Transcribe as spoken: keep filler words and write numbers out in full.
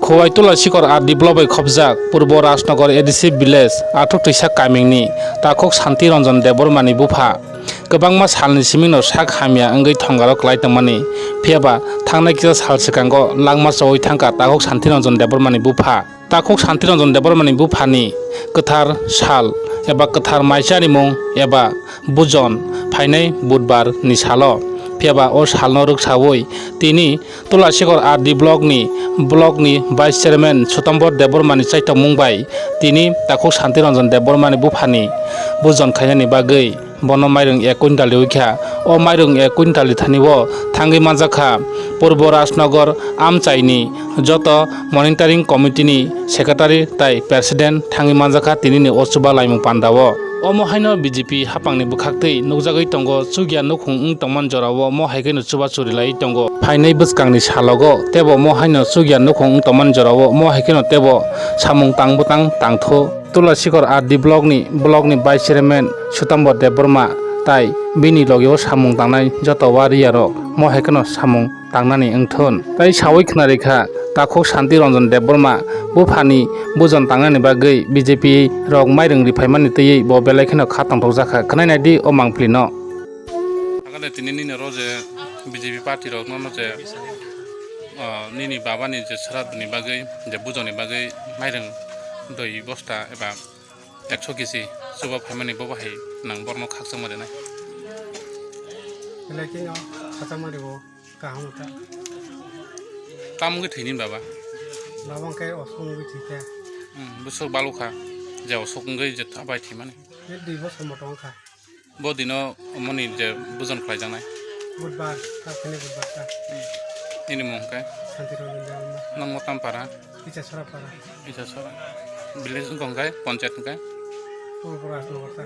Khowai Tulasikor R D block bai khopjak Purbo Rajnagar A D C village Athuk Twisa kamingni takhuk Santi Ranjan Debbarmani bupha kwbangma salni simingno sak hamya wngwi thongaro klai tongmani, phiyaba thangnai kisa sal swkango langma chowi thangkha takhuk Santi Ranjan Debbarmani bupha. Takhuk Santi Ranjan Debbarmani buphani kwthar sal eba kwthar maichari mung eba bujon phainai budbar ni salo. Phiyaba o salno rwksawi tini Tulasikor R D block ni, block ni vice chairman Sutambor Debbarmani chaitokmung bai tini takhuk Santi Ranjan Debbarmani buphani bujon khainani bagwi bono mairung ek quintal riwi kha. O mairung ek quintal rithani o thangwi manjak kha Purbo Rajnagar amchaini joto monitoring committee ni secretary tai president thangwi manjak kha tinini o chuba laimung panda o. Omo haino B J P haphangni bwkhaktwi nukjagwi tongo, chukya nukhung wng tongmani jorao mo hai kheno chubachu rilaiwi tongo. Phainai bwskangni salogo teibo mo haino chukya nukhung wng tongmani jorao mo hai kheno teibo samung tang bwtang tangthu. Tulasikor R D block ni, block ni vice chairman Sutambor Debbarma tai bini logeo samung tangnai joto warrior rok mo hai kheno samung tangnani wngthun. Tai sawi khwnarikha, takhuk Santi Ranjan Debbarma buphani bujon tangnani bagwi B J P rok mairung riphaimani twiwi bo belai kheno kha tongthokjakha. Khwnai naidi o mangpili no. Agane tini nini oro je B J P party rok no je, ah, nini baba ni je srad ni bagwi, je bujon ni bagwi mairung doi bosta eba ekso kg chuba phaimani bo bahai nang borno khakchangma rinai. Belai kheno khakchangma rio kaham kha. Tam wngwi thwini baba? Baba hwnkhe osuk wngwi thwikha. Hmm, bwswk balukha je osuk wngwi je bai thwimani. Bini dui bosor motom wngkha. Bo dino omoni je bujon khlaijaknai. Budbar, takhwini budbar ta. Hmm. Nini mung khe? Santi Ranjan Debbarma. Nokmo tam para? Kicha Sora para. Kicha Sora. Village wngkha hwnkhe, panchayat hwnkhe? Purbo Rajnagar ta.